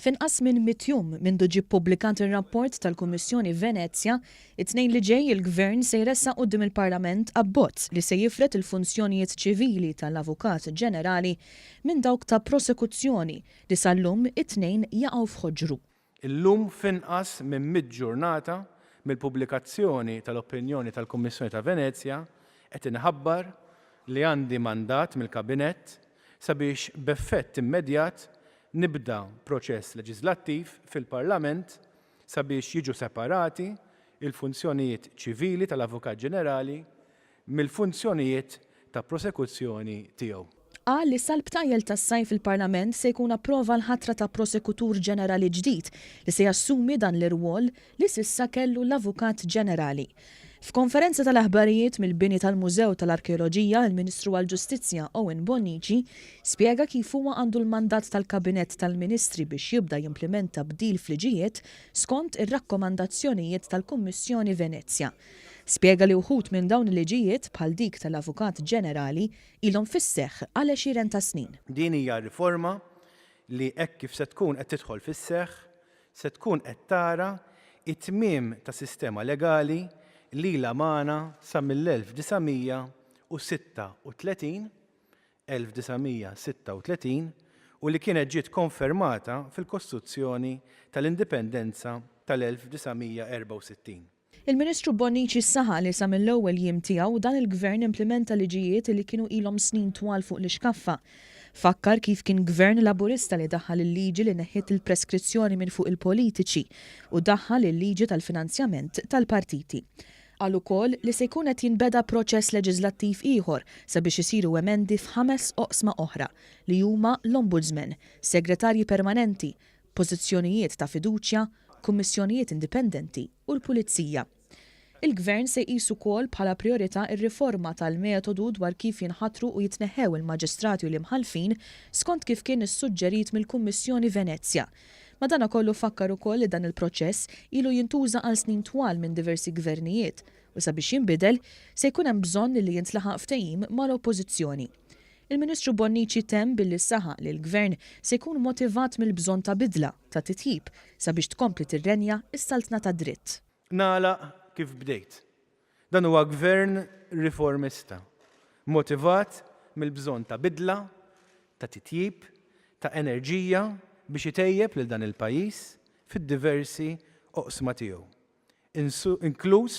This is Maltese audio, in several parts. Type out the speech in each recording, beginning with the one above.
F'inqas minn mitt jum mindu ġie ppubblikat ir-rapport tal-Kummissjoni Venezja, it-Tnejn li ġej il-Gvern se jressaq quddiem il-Parlament abbozz li se jifred il-funzjonijiet ċivili tal-Avukat Ġenerali minn dawk ta' prosekuzzjoni li sal-lum it-tnejn jaqgħu f'ħoġru. Illum f'inqas minn mitt ġurnata mill-pubblikazzjoni tal-opinjoni tal-Kummissjoni ta' Venezja qed inħabbar li għandi mandat mill-Kabinett sabiex b'effett immedjat nibda proċess leġiżlattiv fil-Parlament sabiex jiġu separati l-funzjonijiet ċivili tal-Avukat Ġenerali mill-funzjonijiet ta' prosekuzzjoni tiegħu. Qal li sal-btajjel tas-sajf il-Parlament se jkun approva l-ħatra ta' Prosekutur Ġenerali ġdid li se jassumi dan l-irwol li s'issa kellu l-Avukat Ġenerali. F'konferenza tal-aħbarijiet mill-bini tal-Mużew tal-Arkeoloġija, il-Ministru għall-Ġustizzja Owen Bonnici spjega kif huwa għandu l-mandat tal-Kabinett tal-Ministri biex jibda jimplimenta bdil f'liġijiet skont ir-rakkomandazzjonijiet tal-Kummissjoni Venezja. Spjega li wħud minn dawn il-liġijiet, bħal dik tal-Avukat Ġenerali, ilhom fis-seħħ għal għexieren ta' snin. Din hija riforma li hekk kif se tkun qed tidħol fis-seħħ, se tkun qed tara t-tmiem ta' sistema legali li ilha magħna sa mill-1936, 1936, u li kienet ġiet konfermata fil-Kostituzzjoni tal-Indipendenza tal-1964. Il-Ministru Bonnici saħaq li sa mill-ewwel jiem tiegħu dan il-Gvern implimenta liġijiet li kienu ilhom snin twal fuq l-ixkaffa. Fakkar kif kien Gvern Laburista li daħħal il-liġi li neħħiet il-preskrizzjoni minn fuq il-politiċi u daħħal il-liġi tal-finanzjament tal-partiti. Qal ukoll li se jkun qed jinbeda proċess leġiżlattiv ieħor sabiex isiru emendi f'ħames oqsma oħra li huma l-Ombudsman, Segretarji Permanenti, pożizzjonijiet ta' fiduċja, kummissjonijiet indipendenti u l-pulizija. Il-Gvern se jqis ukoll bħala prijorità r-riforma tal-metodu dwar kif jinħatru u jitneħħew il-maġistrati u l-imħallfin skont kif kien issuġġerit mill-Kummissjoni Venezja. Madanakollu fakkar ukoll li dan il-proċess ilu jintuża għal snin twal minn diversi gvernijiet u sabiex jinbidel se jkun hemm bżonn li jintlaħaq ftehim mal-Oppożizzjoni. Il-Ministru Bonnici temm billi saħaq li l-Gvern se jkun motivat mill-bżonn ta' bidla, ta' titjib, sabiex tkompli tirrenja s-saltna tad-dritt. Nagħlaq kif bdejt. Dan huwa Gvern riformista, motivat mill-bżonn ta' bidla, ta' titjib, ta' enerġija biex itejjeb lil dan il-pajjiż fid-diversi oqsma tiegħu, inkluż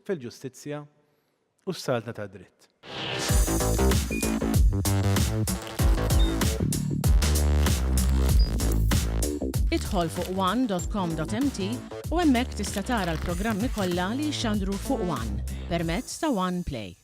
fil-ġustizzja u s-saltna tad-dritt. Idħol fuq one dot com dot mt u hemmhekk tista' tara l-programmi kollha li jixxandru fuq one permezz ta' One Play.